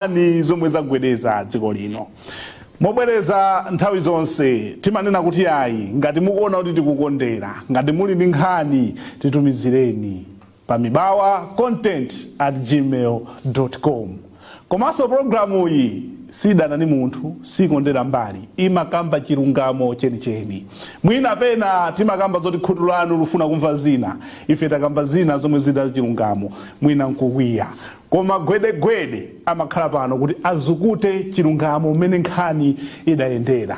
Nkhani zomwe zagwedeza dziko lino. Mobwereza nthawi zonse timanena kuti ayi, ngati mukuona kuti tikukondera, ngati muli ndi nkhani, titumizireni pa mibawacontent@gmail.com. Komanso pologalamuyi sidana ni munthu, sikondera mbali, imakamba chilungamo chenicheni. Mwina pena timakamba zoti khutu lanu lufuna kumva zina, ife takamba zina zomwe zida chilungamo, mwina nkukwiya, koma Gwedegwede amakhala pano kuti azukute chilungamo mmene nkhani idayendera.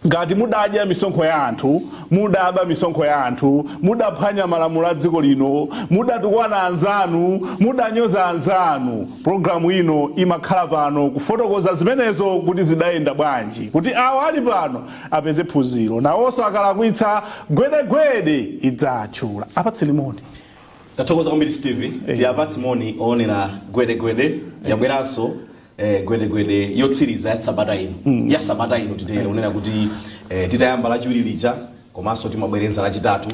Ngati mudadya misonkho ya anthu, mudaba misonkho ya anthu, mudaphwanya malamulo a dziko lino, mudatukwana anzanu, mudanyoza anzanu, pologalamu ino imakhala pano kufotokoza zimenezo kuti zidayenda bwanji, kuti awo ali pano apeze phunziro, nawonso akalakwitsa Gwedegwede idzatchula. Apatseni moni. Tathokoza kwambiri, Steve. Tiyapatse moni oonera Gwedegwede. Yabweranso Gwedegwede yotsiriza ya sabata ino, ya sabata ino titere, unena kuti titayamba Lachiwiri lija, komanso timabwereza Lachitatu,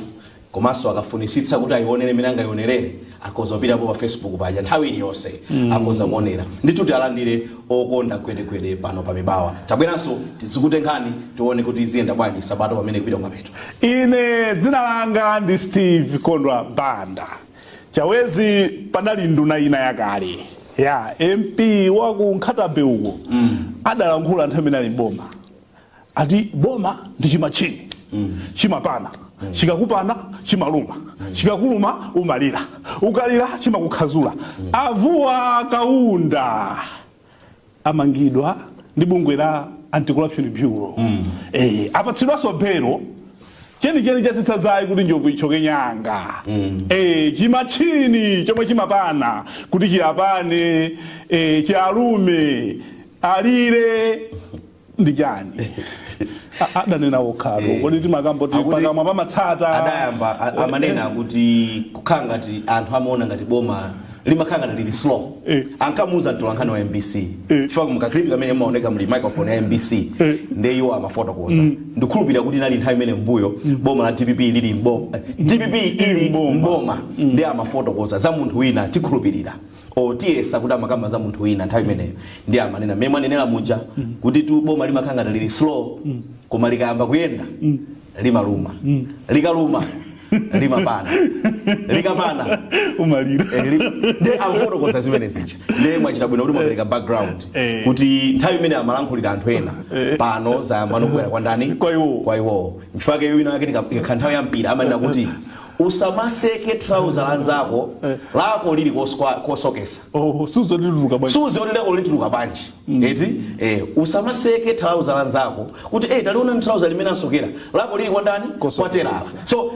komanso akafunisitsa kuti ayionere imene angayionerere, akhoza kupitapo pa Facebook paja nthawi iliyonse, akhoza kuonera ndithu. Tialandire okonda Gwedegwede pano pa Mibawa. Tabweranso tizikute nkhani, tione kuti ziyenda bwanji sabata pamene kupita kumapeto. Ine dzina langa ndi Steve Kondwa Banda Chawezi. Panali nduna ina yakale ya MP waku Nkhata Bay uko, adalankhula nthawi imene ali mboma, ati boma ndi chimachini, chimapana, chikakupana chimaluma, chikakuluma umalira, ukalira chimakukhazula. Avuwa Kaunda amangidwa ndi bungwe la Anti-Corruption Bureau. Apatsidwanso belo. Chenicheni chatsitsa dzaye kuti njovu ichoke nyanga. Chimachini chomwe chimapana kuti chiyapane, chialume, alire ndi chani? Adanena okhalo. Kodi timakamba kuti pakamwa pamatsata. Adayamba amanena kuti kukhala ngati anthu amaona ngati boma limakhala ngati lili slow. Ankamuuza mtolankhani wa MBC, chifukwa muka clip kamene mumaoneka muli microphone ya MBC. Nde iwo amafotokoza, ndikukhulupirira kuti inali nthawi imene mbuyo boma la DPP lili mboma, DPP ili mboma, ndi amafotokoza za munthu wina. Tikhulupirira otiyesa kuti amakamba za munthu wina nthawi imeneyo, ndi amanena mmene mwanenera muja kuti tu boma limakhala ngati lili slow, koma likayamba kuyenda limaluma, likaluma limapana, likapana umalira. Ndi amafotokoza zimene zija. Ndi mwachita bwino kuti mwapereka background kuti nthawi imene amalankhulira anthu ena, pano zayamba nokubwera kwa ndani? Kwa iwowo. Kwa iwowo. Nchifukwa wina ake ikakhala nthawi ya mpira amanena kuti usamaseke trouser lanzako, lako lili kosokesa. Oh, suzotituluka bwanji. Suzi kuti lako lituluka bwanji, eti? Usamaseke trouser lanzako kuti taliona trouser limene asokera, lako lili kwa ndani? Kosokesa. Kwa telala. So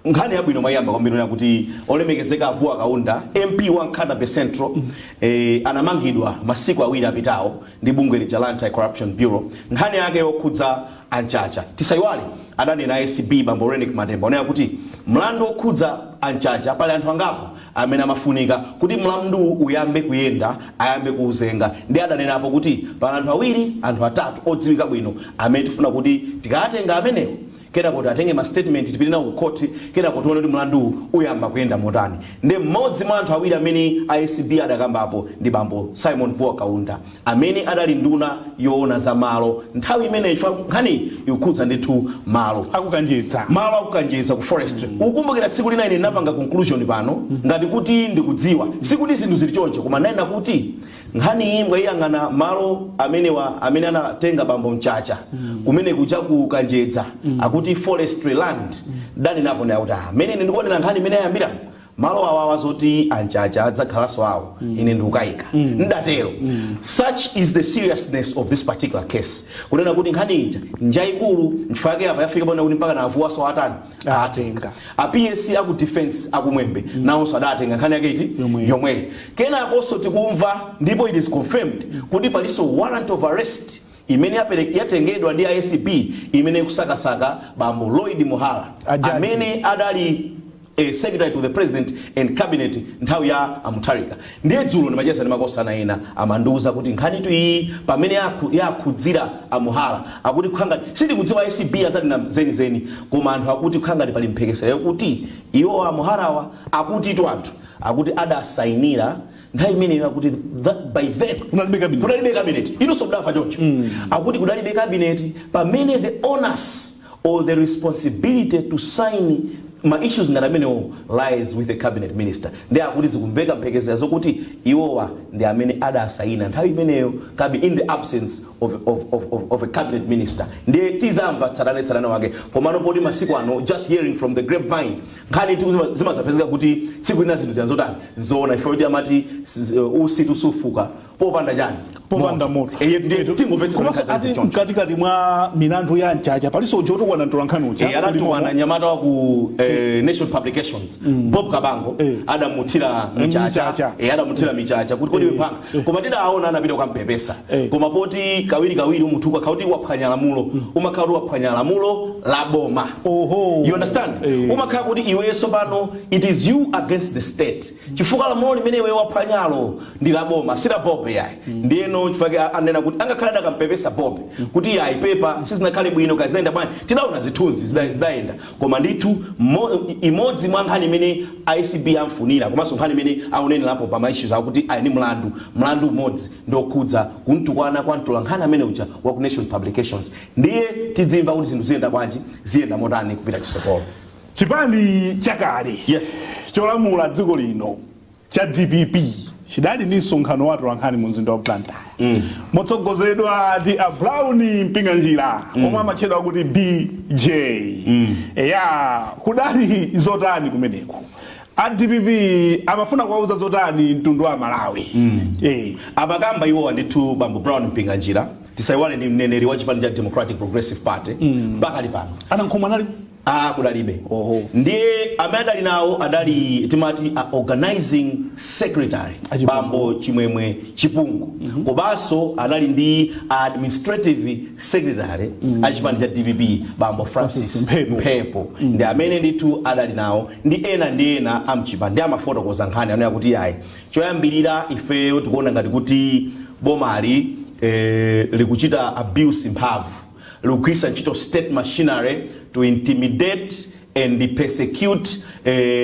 nkhani yabwino mwayamba kwambiri kuti olemekezeka Avuwa Kaunda, MP wa Nkhata Bay Central, anamangidwa masiku 2 apitawo ndi bungwe lija la Anti-Corruption Bureau, nkhani yake yokhudza anchacha. Tisayiwale adanena ACB bambo Reyneck Matemba onena kuti mlandu wokhudza anchacha pali anthu angapo amene amafunika kuti mlandu uyambe kuyenda, ayambe kuuzenga. Ndi adanenapo kuti pali anthu awiri, anthu atatu odziwika bwino amene tifuna kuti tikawatenga amenewo, kenako atenge ma statement, tipite nawo ku court, kenako tione kuti mlandu uyamba kuyenda motani. Ndi mmodzi mwa anthu awiri amene ACB adakambapo ndi bambo Simon Vuwa Kaunda, amene adali nduna yoona za malo nthawi imeneyi, chifukwa nkhani ikukhudza ndithu malo akukanjedza. Malo akukanjedza ku forestry. Ukukumbukira tsiku lina ine ndinapanga conclusion pano ngati kuti ndikudziwa, sikuti zinthu zili choncho, koma ndinanena kuti nkhani iyi mwayiyang'ana malo amenewa amene anatenga bambo Mchacha kumene kuja ku Kanjedza, akuti forestry land, danenapo ndi akuti amene ine ndikuonera nkhani imene ayambira malo awawa, zoti anchacha adzakhalanso awo, ine ndikukayika. Ndatero. Such is the seriousness of this particular case, kunena kuti nkhani ija njayikulu. Nchifukwa yake apa yafika pona kuti mpaka navuwaso atani? Atenga. A PS aku Defense akumwembe nawonso adatenga nkhani yake iti? Yomweyi. Yomweyi. Kenakonso tikumva, ndipo it is confirmed, kuti palinso warrant of arrest imene yatengedwa ndi ACB imene ikusakasaka bambo Lloyd Muhala, Ajaji. amene adali secretary to the President and Cabinet nthawi ya Amutharika. Ndiye dzulo ndimacheza ndi makosana ena, amandiuza kuti nkhanitu iyi pamene yakhudzira amuhala, akuti kukhangati, sindikudziwa ACB azanena zenizeni, koma anthu akuti kukhangati pali mphekesera yokuti iwo amuhalawa, akuti itu anthu akuti adasayinira Nthawi imeneyo akuti that by then Kunalibe cabinet. Kunalibe cabinet. Inunso mudamva choncho. Akuti kudalibe cabinet pamene the onus or the responsibility to sign ma issues ngati amenewo lies with the cabinet minister. Ndi akuti zikumveka mphekesera zokuti iwowa ndi amene adasayina nthawi imeneyo in the absence of a cabinet minister. Ndiye tizamva tsatane tsatane wake, komano poti masiku ano, just hearing from the grapevine, nkhani zimazapezeka kuti tsiku lina zinthu ziyanzotani zoona, ife kuti amati usitu sufuka popanda chani? Popanda moto. Eh, ndiye tingomvetsa. Komanso ati mkatikati mwa milandu ya mchacha palinso uja otukwana mtolankhani uja. Eh, adatukwana nyamata wa ku Nation Publications, Bob Kabango. Adamuthira michacha. Michacha. Eh, adamuthira michacha kuti kodi wepanga, koma tidaona anapita kukampepesa. Koma poti kawiri kawiri munthu ukakhala kuti waphwanya lamulo, umakhala kuti waphwanya lamulo la boma. You understand? Umakhala kuti iwenso pano it is you against the state, chifukwa lamulo limene iwe waphwanyalo ndi la boma, si la Bob yayi. Ndiyeno chifukwa anena kuti angakhale adakampepesa Bob kuti yayi, pepa, sizinakhale bwino, kazayenda bwanji, tidaona zithunzi zidayenda. Koma ndithu imodzi mwa nkhani imene ACB amfunira, komanso nkhani imene akunenerapo pa ma issues akuti ali ndi mlandu umodzi ndiokhudza kumtukwana kwa mtolankhani amene uja wa ku Nation Publications. Ndiye tidzimva kuti zinthu ziyenda bwanji, ziyenda motani kupita chitsogolo. Chipani chakale cholamula dziko lino cha DPP chidali ndi msonkhano wa atolankhani mu mzinda wa Blantyre, motsogozedwa ndi a Brown Mpinganjira, omwe amatchedwa kuti BJ. Eya, kudali zotani kumeneko? A DPP amafuna kuwauza zotani mtundu wa Malawi? Amakamba iwowa ndithu, bambo Brown Mpinganjira, tisayiwale ndi mneneri wa chipani cha Democratic Progressive Party pakali pano. Anankhumwa anali? Ah, kudalibe. Ndiye amene adali nawo adali, timati, a organizing secretary. Achipungu. Bambo Chimwemwe Chipungu, komanso anali ndi administrative secretary achipani cha DPP, bambo Francis Francis Mphepo. Mphepo. Ndi amene ndithu adali nawo ndi ena amchipani. Ndi amafotokoza nkhani anena kuti ayi, choyambirira ifeyo tikuona ngati kuti bomali likuchita abuse mphamvu, likugwiritsa ntchito state machinery to intimidate and persecute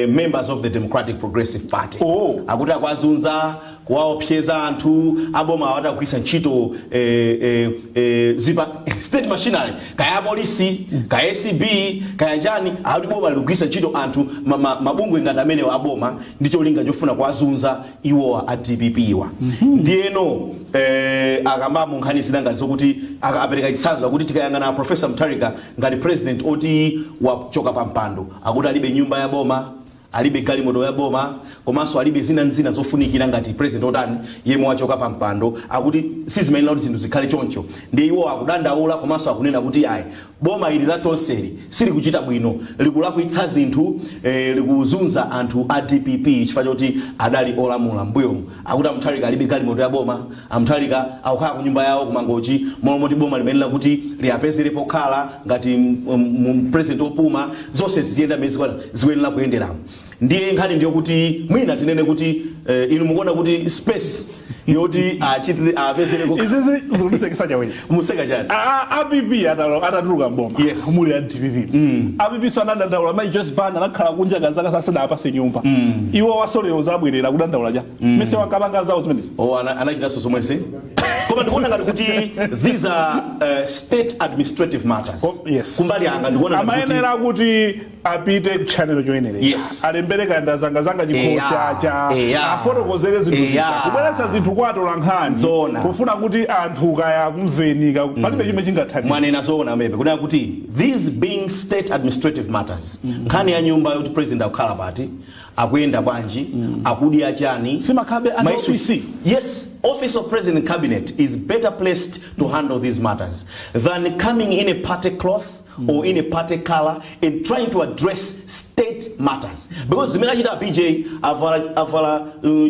members of the Democratic Progressive Party. Akuti akwazunza, kuwaopseza anthu aboma awati akugwiritsa ntchito zipa state machinery, kaya polisi, kaya ACB, kaya chani. Akuti boma likugwiritsa ntchito anthu mabungwe ngati amenewo aboma ndi cholinga chofuna kuwazunza iwowa a DPP iwa. Ndiyeno akambamo nkhani zina ngati zokuti apereka chitsanzo, akuti tikayang'ana Professor Mutharika ngati president oti wachoka pa mpando, akuti alibe nyumba ya boma, alibe galimoto ya boma, komanso alibe zina nzina zofunikira ngati president otani yemwe wachoka pa mpando. Akuti sizimayenera kuti zinthu zikhale choncho. Ndi iwo akudandaula, komanso akunena kuti ayi, boma ili la tonseli silikuchita bwino, likulakwitsa zinthu, likuzunza anthu a DPP chifukwa choti adali olamula mbuyomu. Akuti Amutharika alibe galimoto ya boma, Amutharika akukhala ku nyumba yawo kuMangochi, momwe boma limayenera kuti liyapezere pokhala ngati president opuma, zonse ziyenda mmene zikuyenera kuyenderamo. Ndiye nkhani ndiyo kuti mwina tinene kuti inu mukuona kuti space yoti achitire apezere Izizi zikutisekesa, Chawezi. Museka chani? A PP atatuluka mboma, muli a DPP, a PP so anadandaula. Mayi Joyce Banda anakhala kunja kazaka sasadapase nyumba. Iwo wasolero zabwerera kudandaula cha mese wakapanga zawo zimenezi. Oh, anachitanso zomwezi, koma ndikuona ngati kuti these are state administrative matters. Oh, yes. Kumbali anga ndikuona ngati kuti Amayenera kuti apite channel choyenerera, alembere kanda zangazanga chikhocha cha afotokozere zinthu zija, kubweretsa zinthu kwa atolankhani kufuna kuti anthu kaya kumvenika, palibe chimwe chingathandize. Mwanena zoona amepe, kunena kuti these being state administrative matters, nkhani ya nyumba yoti president akukhala pati, akuyenda bwanji, akudya chani, Simakhabe under OPC? Yes, Office of President and Cabinet is better placed to handle these matters than coming in a party cloth or in a party color and trying to address state matters, because zimene achita BJ, avala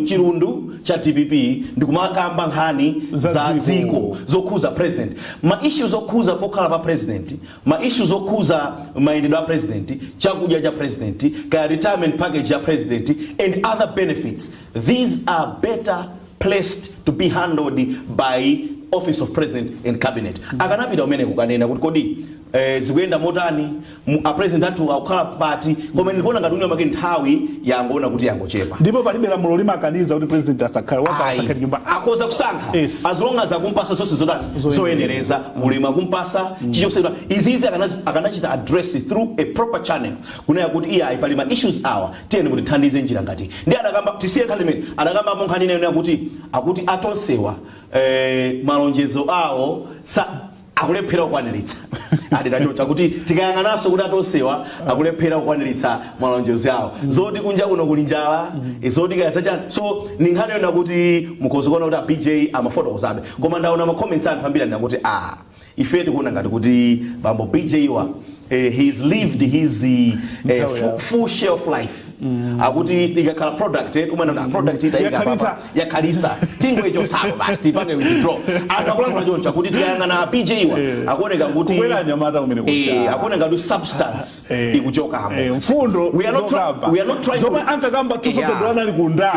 chirundu cha DPP ndikumakamba nkhani za za dziko. Dziko zokhuza president, ma issues okhuza pokhala pa president, ma issues okhuza mayendedwe a president, chakudya cha president, kaya retirement package ya president and other benefits, these are better placed to be handled by Office of President and Cabinet. Akanapita umene kukanena kuti kodi Zikuyenda motani? A president athu akukhala pati? Koma ndikuona ngati mwina make nthawi yangoona kuti yangochepa. Ndipo palibe lamulo limakaniza kuti president asakhale waka Ayi. asakhale nyumba. Akhoza kusankha as long as akumpasa zonse zotani, zoyenereza, ulemu akumpasa, chichonse. Izizi akanachita address through a proper channel, kunena kuti iyayi, pali ma issues awa, tiyeni mutithandize njira ngati ndi adakamba. Tisiye nkhani imene adakambapo, nkhani ineyo kuti akuti a Tonsewa malonjezo awo sa akulephera kukwaniritsa. Adinachocha kuti tikayang'ananso kuti a Tonsewa akulephera kukwaniritsa malonjezo awo, zoti kunja kuno kuli njala, zoti kaya zachani. So ni nkhani yona kuti mukhoza kuona kuti a BJ amafotokozabe, koma ndaona ma comments anthu ambiri anena kuti ife tikuona ngati kuti bambo BJ wa he's lived his Nthawi yawo. full share of life. Akuti ikakhala product, umene product itayika Yakhalisa. papa, yakhalisa, tingoichotsapo basi, tipange withdraw. Anthu akulankhula choncho kuti tikayang'ana a BJ wa, akuoneka kuti Kubwera anyamata kumene kucha. Akuoneka kuti substance ikuchokamo. Mfundo We are not zokamba. We are not trying to- Zomwe ankakamba 2001 ali kunda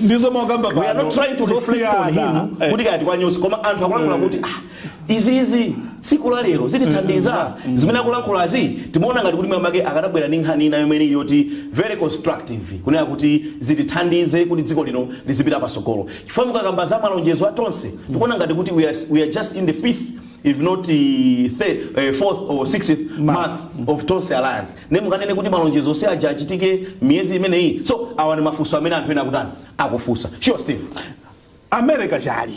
ndizo makamba. We are not trying to reflect on him kuti kaya tikwanyosi, koma anthu akulankhula kuti izizi tsiku la lero zitithandiza? Zimene akulankhulazi timaona ngati kuti mwamake akanabwera ndi nkhani ina yomwe ili yoti very constructive, kunena kuti zitithandize kuti dziko lino lizipita pasogolo, chifukwa mukakamba za malonjezo a Tonse, tikuona ngati kuti we are just in the fifth, if not third, fourth or sixth month of Tonse Alliance, ne mukanene kuti malonjezo onse aja achitike miyezi imeneyi? So awa ni mafunso amene anthu ena akutani, akufunsa. Sure, Steve. A Mary Kachali,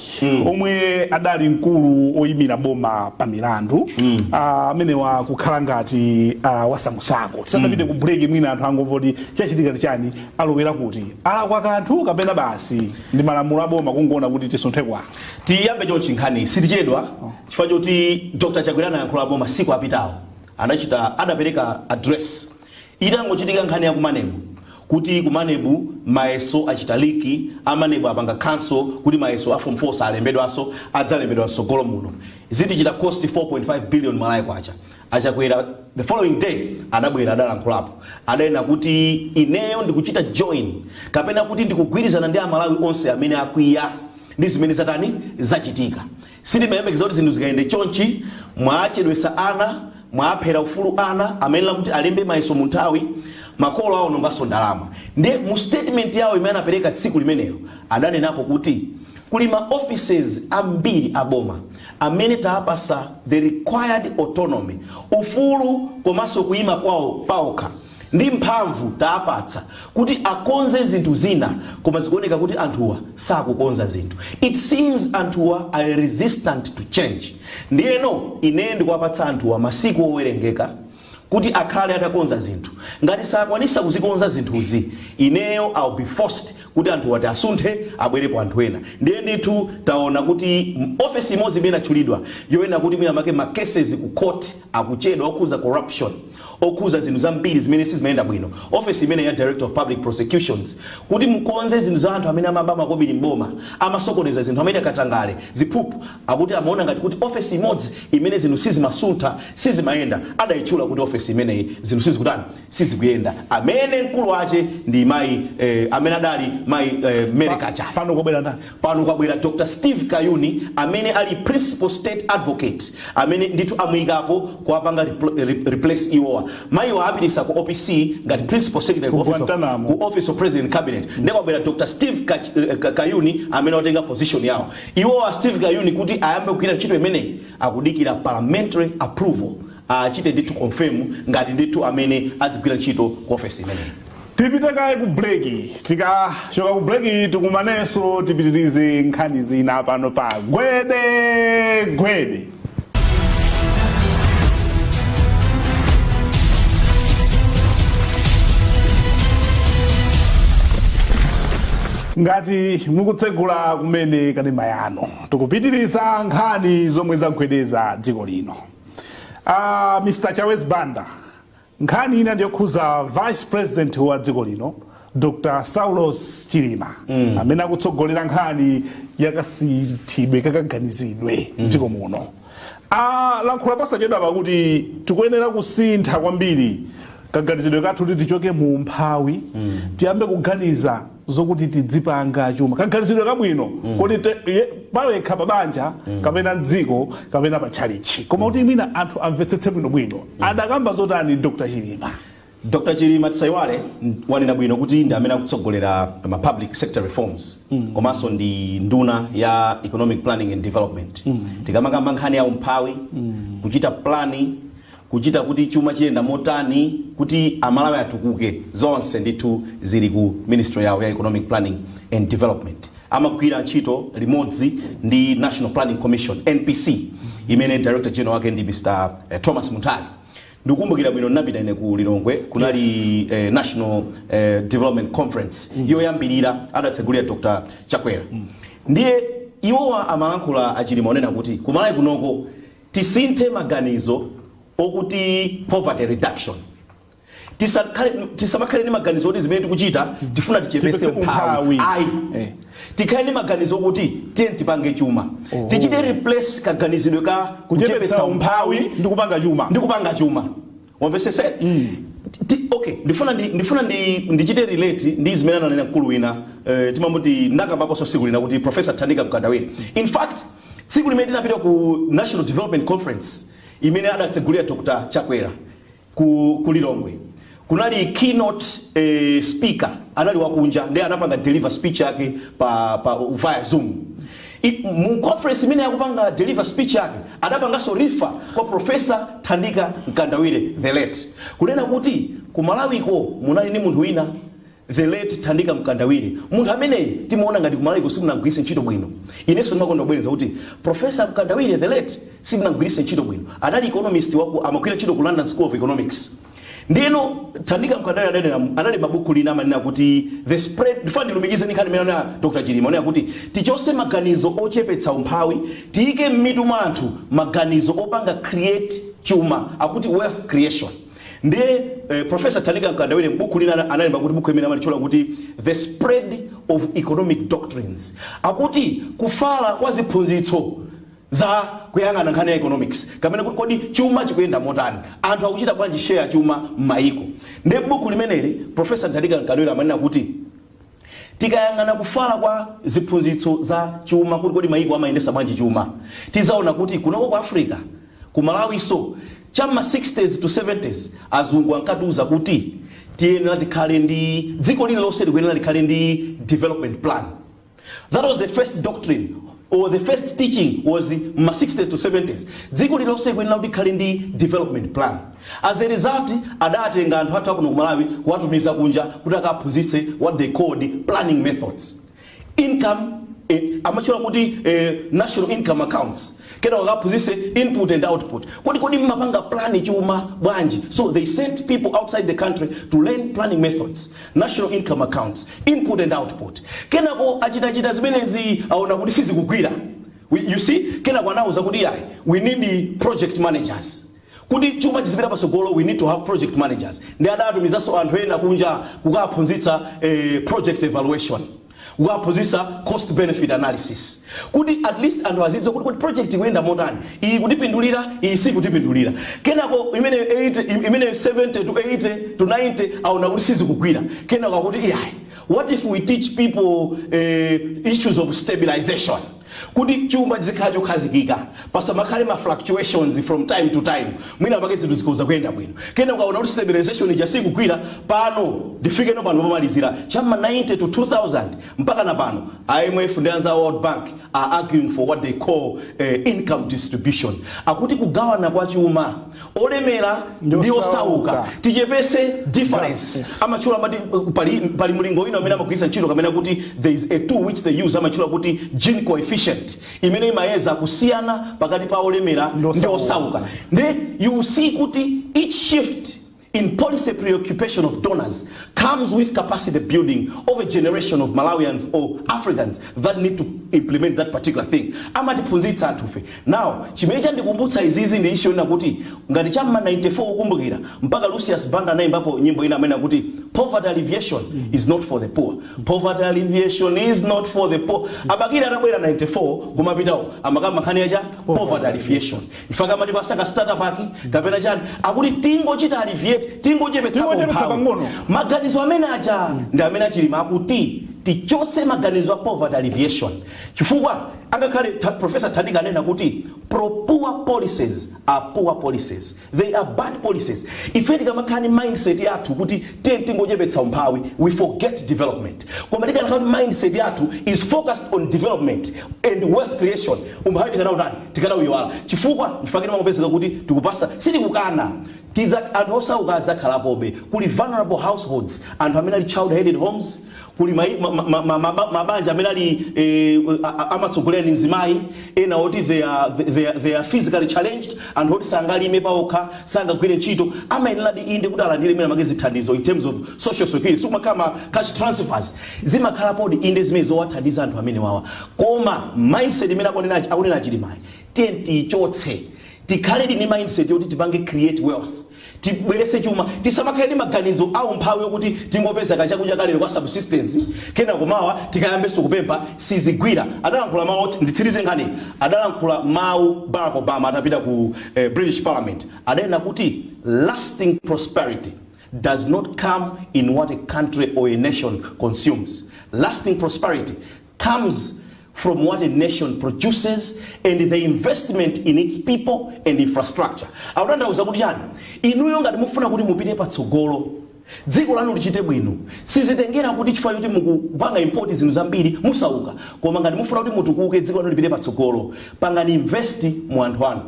omwe adali mkulu oyimira boma pa milandu, amenewa kukhala ngati wasamusako. Tisanapite ku break, mwina anthu angomva kuti chachitika ndi chani, alowera kuti alakwa kanthu kapena basi ndi malamulo a boma kungoona kuti tisunthe kwa Tiyambe chonchi nkhani, sitichedwa, chifukwa choti Dr Chakwera anayankhulapo masiku apitawo, adachita adapereka address itangochitika nkhani ya ku MANEB, kuti ku MANEB mayeso achita leak, a MANEB apanga cancel kuti mayeso a form 4 salembedwanso, adzalembedwa mtsogolo muno, zitichita cost 4.5 billion Malawi kwacha. Achakwera the following day adabwera, adalankhulapo, adanena kuti ineyo ndikuchita join kapena kuti ndikugwirizana ndi Amalawi onse amene akwiya ndi zimene zatani, zachitika. Sitimayembekeza kuti zinthu zikayende chonchi. Mwachedwesa ana, mwaphera ufulu ana amayenera kuti alembe mayeso mu nthawi, makolo awononganso ndalama. Ndi mu statement yawo imene anapereka tsiku limenelo adanenapo kuti kuli ma offices ambiri aboma amene taapasa the required autonomy, ufulu komanso kuyima kwawo paokha ndi mphamvu taapatsa kuti akonze zinthu zina, koma zikuoneka kuti anthuwa sakukonza zinthu. It seems anthuwa are resistant to change. Ndiyeno ine ndikuwapatsa anthuwa masiku owerengeka kuti akhale atakonza zinthu. Ngati sakwanisa kuzikonza zinthuzi, ineyo I'll be forced kuti anthu ati asunthe, abwerepo anthu ena. Ndiye ndithu taona kuti ofesi imodzi imene inatchulidwa yoyena kuti mwina make ma cases ku court akuchedwa okhuza corruption, okhuza zinthu zambiri zimene sizimayenda bwino, ofesi imene ya Director of Public Prosecutions, kuti mukonze zinthu za anthu amene amaba makobiri mboma, amasokoneza zinthu, amene akatangale, ziphuphu. Akuti amaona ngati kuti ofesi imodzi imene zinthu sizimasuntha, sizimayenda, adayitchula kuti ofesi imeneyi zinthu sizikutani, sizikuyenda, amene mkulu wache ndi mayi amene adali mayi Mary Kachali. Pano kwabwera ndani? Pano kwabwera Dr Steve Kayuni, amene ali principal state advocate, amene ndithu amuyikapo kuwapanga replace iwowa. Mayiwa apitisa ku OPC ngati principal secretary ku Guantanamo. Ku Office of President Cabinet. Ndiye kwabwera Dr Steve Kayuni amene watenga position yawo iwowa. Steve Kayuni kuti ayambe kugwira ntchito imeneyi akudikira parliamentary approval, achite ndithu confirm ngati ndithu amene adzigwira ntchito ku office imeneyi. Tipite kaye ku break. Tikachoka ku break tikumanenso, tipitirize nkhani zina pano pa Gwede Gwede. Ngati mukutsegula kumene kanema yanu, tikupitiriza nkhani zomwe zagwedeza dziko lino. Mr Chawez Banda, nkhani ina ndiyokhuza vice president wa dziko lino, Dr Saulos Chilima, amene akutsogolera nkhani yakasinthidwe kakaganizidwe mdziko muno. Alankhula posachedwa pakuti tikuyenera kusintha kwambiri kaganizidwe kathu kuti tichoke mu umphawi, tiyambe kuganiza Zokuti tidzipanga chuma, kaganizidwe kabwino kuti pawekha pa banja kapena mdziko kapena pa tchalitchi, koma kuti mwina anthu amvetsetse bwinobwino, adakamba zotani Dr Chilima? Dr Chilima, tisayiwale, wanena bwino kuti ndi amene akutsogolera ma public sector reforms komanso ndi nduna ya economic planning and development. Tikamakamba nkhani ya umphawi, kuchita plan, kuchita kuti chuma chiyenda motani kuti Amalawi atukuke, zonse ndithu zili ku ministry yawo ya economic planning and development. Amagwira ntchito limodzi ndi National Planning Commission, NPC, imene director general wake ndi Mr Thomas Munthali. Ndikukumbukira bwino, ndinapita ine ku Lilongwe, kunali National Development Conference yoyambirira, adatsegulira Dr Chakwera. Ndiye iwowa amalankhula, aChilima, onena kuti kuMalawi kunoko tisinthe maganizo okuti poverty reduction. Tisamakhale ndi maganizo oti zimene tikuchita tifuna tichepese Tichepetse umphawi. umphawi. Ayi, tikhale ndi maganizo okuti tiye tipange chuma. Tichite replace kaganizidwe ka kuchepetsa umphawi ndi kupanga chuma. Ndi kupanga chuma, wamvesese? Okay, ndifuna ndichite relate ndi zimene ananena mkulu wina, timambuti ndakambaponso tsiku lina kuti Professor Thandika Mkandawire. In fact, tsiku limene tinapita ku National Development Conference imene adatsegulira Dr Chakwera ku Lilongwe, kunali keynote speaker anali wakunja, ndiye anapanga deliver speech yake pa via Zoom. Mu conference imene akupanga deliver speech yake, adapanganso refer kwa Professor Thandika Mkandawire, the late, kunena kuti ku Malawiko munali ndi munthu wina, the late Thandika Mkandawire. Munthu ameneyi timaona ngati ku Malawiko simunagwiritse ntchito bwino. Inenso ndimakonda kubwereza kuti Professor Mkandawire, the late, simunagwiritse ntchito bwino. Anali economist waku, amagwira ntchito ku London School of Economics. Ndiyeno Thandika Mkandawire adanena, anali mabuku lina amanena kuti the spread, ndifuna ndilumikize ndi nkhani imene anena Dr Chilima, onena kuti tichose maganizo ochepetsa umphawi, tiyike m'mitu mwa anthu maganizo opanga create chuma, akuti wealth creation. Ndiye Professor Thandika Mkandawire buku lina analemba kuti, buku imene amalitchula kuti The Spread of Economic Doctrines, akuti kufala kwa ziphunzitso za kuyang'ana nkhani ya economics, kamene kuti kodi chuma chikuyenda motani, anthu akuchita bwanji share chuma m'mayiko. Ndiye buku limeneli Professor Thandika Mkandawire amanena kuti tikayang'ana kufala kwa ziphunzitso za chuma, kuti kodi mayiko amayendesa bwanji chuma, tizaona kuti kunoko ku Africa, ku Malawiso, cham'ma 60s to 70s, azungu ankatiuza kuti tiyenera tikhale ndi, dziko lililonse likuyenera likhale ndi development plan. That was the first doctrine or the first teaching, was ma 60s to 70s. Dziko lililonse likuyenera kuti likhale ndi development plan. As a result, adatenga anthu athu akuno ku Malawi kuwatumiza kunja kuti akaphunzitse what they called planning methods, income, amatchula kuti national income accounts, kena wakaphunzitse input and output, kodi mmapanga plan chuma bwanji. So they sent people outside the country to learn planning methods, national income accounts, input and output. Kenako achitachita zimenezi, aona kuti sizikugwira. You see, kenako anauza kuti yayi, we need project managers. Kuti chuma chizipita patsogolo, we need to have project managers. Ndi adatumizanso anthu ena kunja kukaphunzitsa project evaluation, kukaphunzitsa cost benefit analysis, kuti at least anthu azidziwa kuti project ikuyenda motani, iyi kutipindulira, iyi sikutipindulira. Kenako imene 80, imene 70 to 80 to 90, aona kuti sizikugwira. Kenako akuti iyayi, what if we teach people issues of stabilization, kuti chuma chizikhala chokhazikika, pasamakhale ma fluctuations from time to time, mwina pake zinthu zikhoza kuyenda bwino. Kena ukaona kuti stabilization ija sikugwira, pano ndifikeno pano pomalizira, cham'ma 90 to 2000 mpaka na pano, IMF ndi anzawo World Bank are arguing for what they call income distribution, akuti kugawana kwa chuma, olemera ndi ndi osauka, osauka. Tichepese difference. Amatchula, amati pali mlingo wina amene amagwiritsa ntchito, kamene kuti there is a tool which they use, amatchula kuti Gini coefficient, imene imayeza kusiyana pakati pa olemera ndi ndi osauka. Osauka. Ndi you see kuti each shift in policy preoccupation of donors comes with capacity building of a generation of Malawians or Africans that need to implement that particular thing. Amatiphunzitsa anthufe. Now, chimene chandikumbutsa izizi ndi issue ina kuti ngati cham'ma 94, ukumbukira, mpaka Lucius Banda anayimbapo nyimbo ina amene akuti "Poverty alleviation is not for the poor, poverty alleviation is not for the poor." Abakili atabwera 94 kumapitawo, amakamba nkhani yacha poverty alleviation. Ifaka amati pasaka starter pack kapena chani, akuti tingochita alleviate, tingochepetsa Tingochepetsa umphawi. Pang'ono. Maganizo amene aja ndi amene aChilima akuti Tichose maganizo a poverty alleviation, chifukwa angakhale Professor Thandika anena kuti pro poor policies are poor policies, they are bad policies. Ife tikamakhala ndi mindset yathu kuti tiye tingochepetsa umphawi, we forget development. Koma tikanakhala kuti mindset yathu is focused on development and wealth creation, umphawi tikanautani? Tikanauyiwala. Chifukwa ndifakire mangopezeka kuti tikupasa, sitikukana tidza anthu osauka adzakhalapobe. Kuli vulnerable households, anthu amene ali child headed homes, kuli mabanja amene ali amatsogolera ndi mzimayi, ena oti they are physically challenged, anthu oti sangalime paokha, sangagwire ntchito, amayeneradi inde kuti alandire imene amake zithandizo in terms of social security. Sikumakhala ma cash transfers, zimakhalapodi inde zimene zowathandiza anthu amene wawa. Koma mindset imene akunena Chilimayi, tiye tiyichotse, tikhale ndi mindset yoti tipange create wealth, tibwerese chuma. Tisamakhale ndi maganizo a umphawi yokuti tingopeza kachakudya kalero kwa subsistence, kena kumawa tikayambenso kupempha, sizigwira. Adalankhula mawu, nditsirize nkhani, adalankhula mawu Barack Obama atapita ku British Parliament. Adanena kuti lasting prosperity does not come in what a country or a nation consumes. Lasting prosperity comes from what a nation produces and the investment in its people and infrastructure. Akutanthauza kuti chani? Inuyo ngati mufuna kuti mupite patsogolo, dziko lanu lichite bwino, sizitengera kuti chifukwa choti mukupanga import zinthu zambiri musauka. Koma ngati mufuna kuti mutukuke, dziko lanu lipite patsogolo, pangani invest mu anthu anu,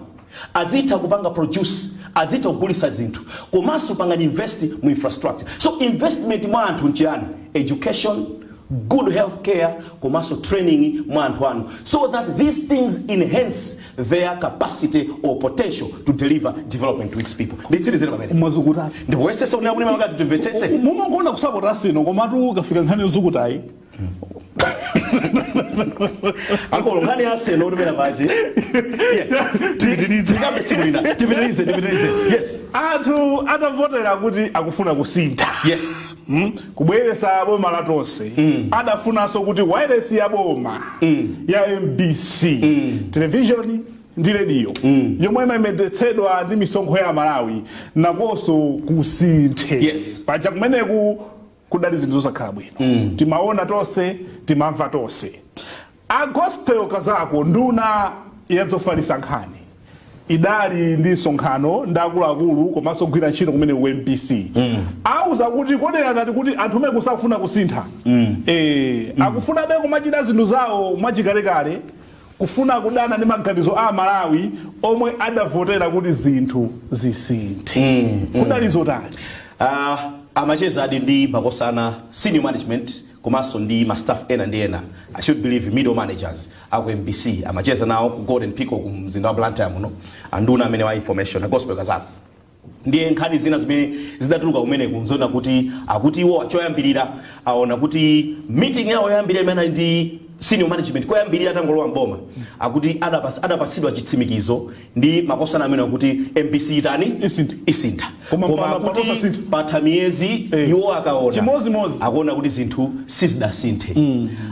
adzitha kupanga produce, adzitha kugulisa zinthu, komanso pangani invest mu infrastructure. So investment mwa anthu nchiyani? Education, good health care, komanso training mwa anthu anu, so that these things enhance their capacity or potential to deliver development to its people. Nditsirizire pamene Mwazukutatu. Ndipoyesesa kunena kuti makati timvetsetse. Mumangoona kusapota sino, komatu kafika nkhani yozukutayi. Akolo, nkhani ya Arsenal kuti pena pache. Tipitirize. Tikambe tsiku lina. Tipitirize, tipitirize, yes. Anthu atavotera kuti akufuna kusintha, kubweresa boma la Tonse, adafunanso kuti wireless ya boma ya MBC, television ndi radio yomwe imayendetsedwa ndi misonkho ya Malawi, nakonso kusinthe. Paja kumeneku kudali zinthu zosakhala bwino, timaona tonse, timamva tonse. A Gospel Kazako, nduna yadzofalitsa nkhani, idali ndi msonkhano ndi akuluakulu komanso kugwira ntchito kumene ku MBC. Auza kuti kodera ngati kuti anthu umene kusakufuna kusintha, akufunabe kumachita zinthu zawo mwachikalekale, kufuna kudana ndi maganizo a Malawi omwe adavotera kuti zinthu zisinthe. Kudali zotani? Amacheza adi ndi makosana, senior management, komanso ndi ma staff ena ndi ena, I should believe middle managers aku MBC. Amacheza nawo ku Golden Peacock ku mzinda wa Blantyre muno, anduna amene wa information, a Gospel Kazako. Ndiye nkhani zina zimene zidatuluka kumeneku nzona kuti akuti iwo choyambirira aona kuti meeting yawo yoyambirira imene anali ndi senior management koyambirira atangolowa mboma, akuti adapatsidwa chitsimikizo ndi makosana amene akuti MBC itani? Isintha. Isintha. Koma Koma pano akuti pasasintha. patha miyezi, iwo akaona Chimozimozi. akuona kuti zinthu sizidasinthe.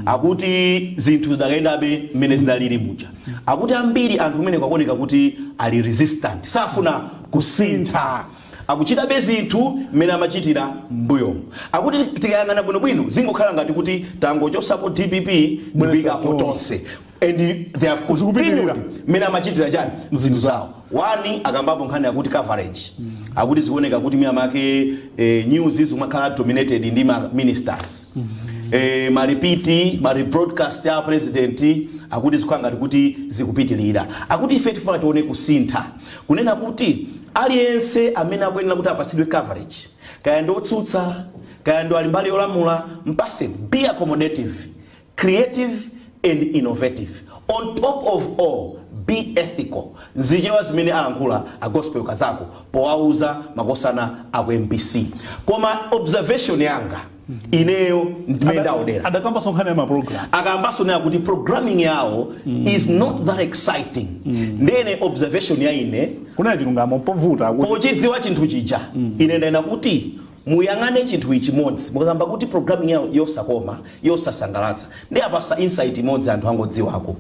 Akuti zinthu zidakayendabe mmene zidalili muja. Akuti ambiri anthu kumene kwakuoneka kuti ali resistant, safuna kusintha, akuchitabe zinthu mmene amachitira m'mbuyomo. Akuti tikayang'ana bwinobwino, zingokhala ngati kuti tangochosapo DPP ndikuyikapo Tonse, and they have Zikupitirira. continued mmene amachitira chani, zinthu zawo. Wani akambapo nkhani yakuti coverage, akuti zikuoneka kuti miyamake news zimakhala dominated ndi ma ministers, ma repeat, ma rebroadcast ya president, akuti zikukhala ngati kuti zikupitilira. Akuti ife tifuna tione kusintha, kunena kuti aliyense amene akuyenera kuti apatsidwe coverage, kaya ndi otsutsa, kaya ndi ali mbali yolamula, mpaseni. Be accommodative, creative and innovative. On top of all, be ethical. Zichewa zimene alankhula a Gospel Kazako powauza makosana aku MBC. Koma observation yanga ineyo ndimene ndaonera, Adakambanso nkhani ya maprogram. Akambanso nayo kuti programming yawo is not that exciting. Ndene observation ya ine, Kunena chilungamo, povuta kuti pochidziwa chinthu chija, ine ndayena kuti muyang'ane chinthu ichi chimodzi. Mukakamba kuti programming yawo yosakoma, yosasangalatsa, ndi apasa insight imodzi anthu angodziwako.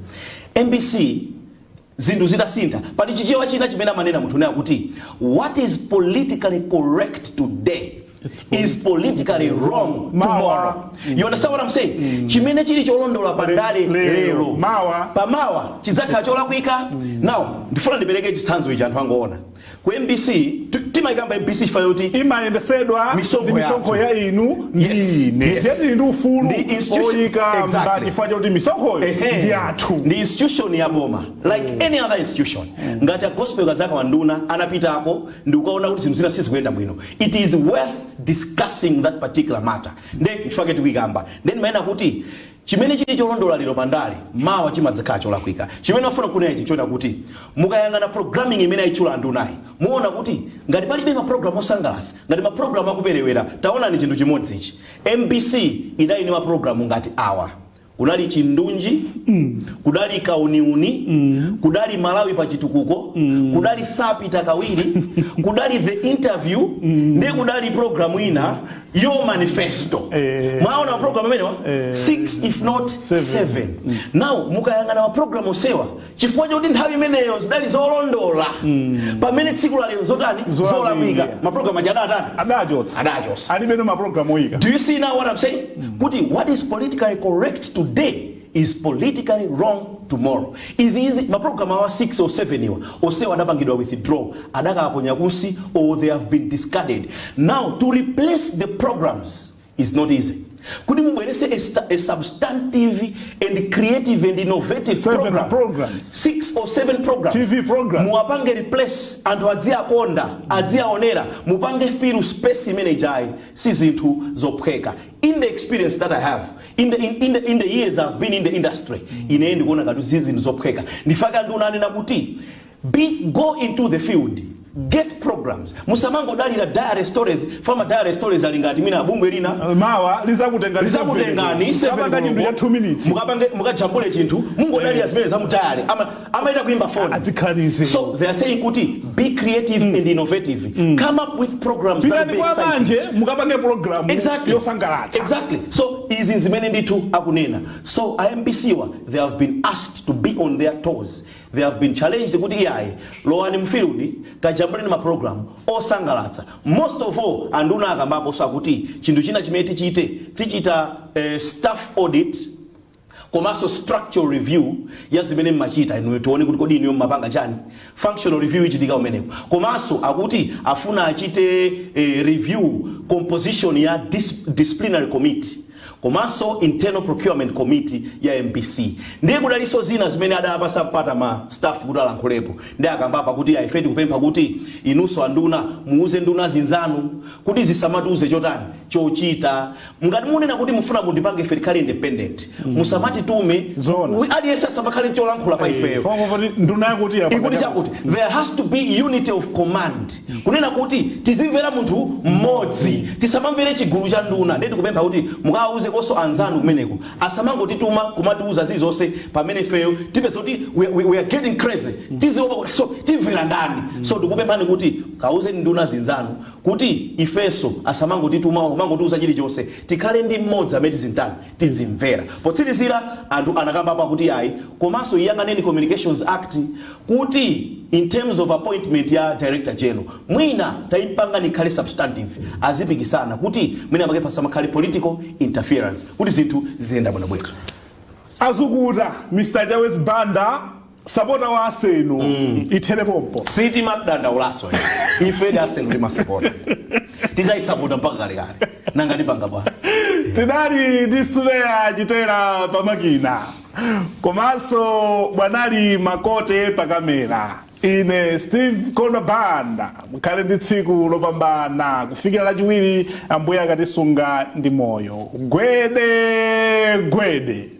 MBC zinthu zitasintha, pali Chichewa china chimene amanena munthu naye kuti what is politically correct today It's is politically wrong Mawa. tomorrow. You understand what I'm saying? Chimene chili cholondola pandale Lero. lero, Mawa. pamawa chidzakhala cholakwika. Now ndifuna ndipereke chitsanzo ichi anthu angoona. Ku MBC, timayikamba MBC chifukwa choti imayendesedwa Misonkho ndi misonkho yathu. ya inu ndi ine. Yes. Ndiye ndi ufulu Ndi institution- oyikamba chifukwa choti misonkhoyo ndi yathu. Ndi institution ya boma like any other institution. Ngati a Gospel Kazako anduna anapitako ndi kukaona kuti zinthu zina sizikuyenda bwino, it is worth discussing that particular matter. Nde nchifukwa tikuyikamba. Then maena kuti chimene chili cholondola lero pandale, mawa chimadzakhala cholakwika. Chimene wafuna kunena ichi nchona kuti mukayang'ana programming imene ayitchula andunayi, muona kuti ngati palibe maprogramu osangalatsa, ngati maprogramu akuperewera. Taonani chinthu chimodzi ichi: MBC idali ndi maprogramu ngati awa. Kunali Chindunji, kudali Kauniuni, kudali Malawi pa Chitukuko, kudali Sapita Kawiri, kudali The Interview, ndi kudali programu ina yo Manifesto. Mwaona maprogramu amenewa? 6 if not 7. 7. Now mukayang'ana maprogramu osewa, chifukwa chokuti nthawi imeneyo zidali zolondola, pamene tsiku la lero zotani? Zolakwika. Zolakwika. Maprogramu aja adatani? Adachotsa. Adachotsa. Alibe no maprogramu oyika. Do you see now what I'm saying? Kuti what is politically correct today is politically wrong tomorrow. Izi izi maprogram awa 6 or 7 iwa osewa adapangidwa withdraw, adakaponya kunsi, or they have been discarded. Now to replace the programs is not easy. Kuti mubwerese a substantive and creative and innovative Seven program, programs. Six or seven programs, TV programs. Muwapange replace, anthu adziakonda, adziaonera, mupange fill space imene ijayi, si zinthu zophweka. In the experience that I have, in the years I've been in the industry, ine ndikuona ngati si zinthu zophweka. Ndifaka ndiunanena kuti go into the field, get programs. Musamangodalira diary stories. Fama diary stories ali ngati mina bungwe lina. Mawa lizakutenga. Lizakutengani. Kapanga chinthu cha 2 minutes. Mukapange, mukajambule chinthu, mungodalira zimene za mutayali amaita kuimba phone. Adzikhalanize. So they are saying kuti be creative and innovative, come up with programs that Pitani will be kwa exciting. manje mukapange programu yosangalatsa. Exactly. So izi zimene ndithu akunena. So iMBC wa, they have been asked to be on their toes. They have been challenged kuti iyayi, lowani mfield, kajambuleni ma program osangalatsa. Most of all, anduna akambapo akuti chinthu china chimene tichite, tichita staff audit komanso structural review ya zimene mmachita inuyo, tione kuti kodi inuyo mmapanga chani. Functional review ichitika umeneko. Komanso akuti afuna achite review composition ya disciplinary committee komanso internal procurement committee ya MBC. Ndiye kudalinso zina zimene adapasa mpata ma staff kuti alankhulepo, ndi akambapa kuti ife tikupempha kuti inunso anduna muuze nduna zinzanu kuti zisamatiuze chotani, chochita. Ngati munena kuti mufuna mundipange ife tikhale independent, musamatitume. Zona. Aliyense asamakhale cholankhula pa ifeyo. Foma nduna yakuti yapanga Ikuti chakuti there has to be unity of command, kunena kuti tizimvera munthu mmodzi, tisamamvere chigulu cha nduna. Ndiye tikupempha kuti mukawauze konso anzanu kumeneko asamangotituma kumatiuza zizonse, pamene ifeyo tipeza kuti we are getting crazy, tiziopa kuti so timvera ndani? So tikupemphani kuti kauzeni nduna zinzanu kuti ifenso asamangotituma kumangotiuza chilichonse, tikhale ndi mmodzi amene tizintani, tizimvera. Potsirizira, anthu anakamba kuti ayi, komanso iyang'aneni Communications Act kuti in terms of appointment ya director general, mwina tayipangani ikhale substantive, azipikisana kuti mwina pake pasamakhale political interference, kuti zinthu ziziyenda bwinobwino. Azukuta Mr Jawes Banda, sapota wa Arsenal, ithere pompo. Sitimadandaulaso ife ndi Arsenal, timasapota, tizayisapota mpaka kalekale. Nanga tipanga bwana? Tidali ndi Suleya Chitera pamakina komanso bwanali Makote pakamera. Ine Steve Kono Banda. Mukhale ndi tsiku lopambana kufikira Lachiwiri, Ambuye akatisunga ndi moyo. Gwede gwede.